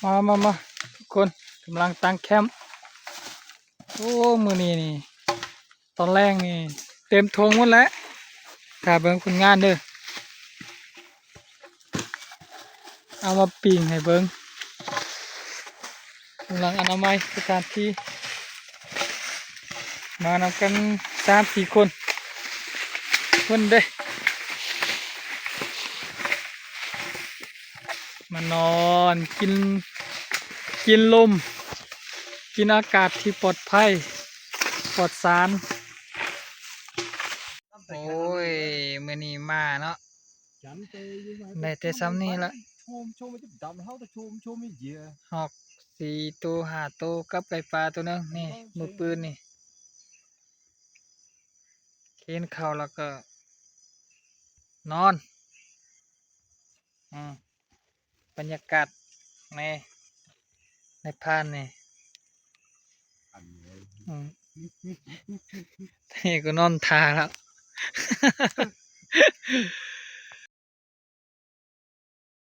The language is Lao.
ມາ ມາ ມາ ທຸກຄົນ ກຳລັງຕັ້ງແຄມ. ໂອ້ ມື້ນີ້ນີ້ ຕອນແລງນີ້ເຕັມຖົງໝົດແລ້ວ. ຖ້າເບິ່ງຜົນງານເດີ ເອົາມາປີ້ງໃຫ້ເບິ່ງ. ກຳລັງອະນາໄມສະຖານທີ່. ມານຳກັນສາມສີ່ຄົນ ເພິ່ນເດ້ ມານອນກິນ ກິນລົມ ກິນອາກາດທີ່ປອດໄພ ປອດສານ. ໂອ້ຍ ມື້ນີ້ມາເນາະ ໄດ້ແຕ່ຊ່ຳນີ້ລະ. ຮອກສີ່ໂຕຫ້າໂຕກັບໄກ່ປ່າໂຕໜຶ່ງນີ້ ມື້ປືນນີ້ ກິນເຂົ້າແລ້ວກໍນອນ. ອືມ ບັນຍາກາດໃນ ໃນພານນີ້ ອືມ ນີ້ກໍນອນທ່າແລ້ວ.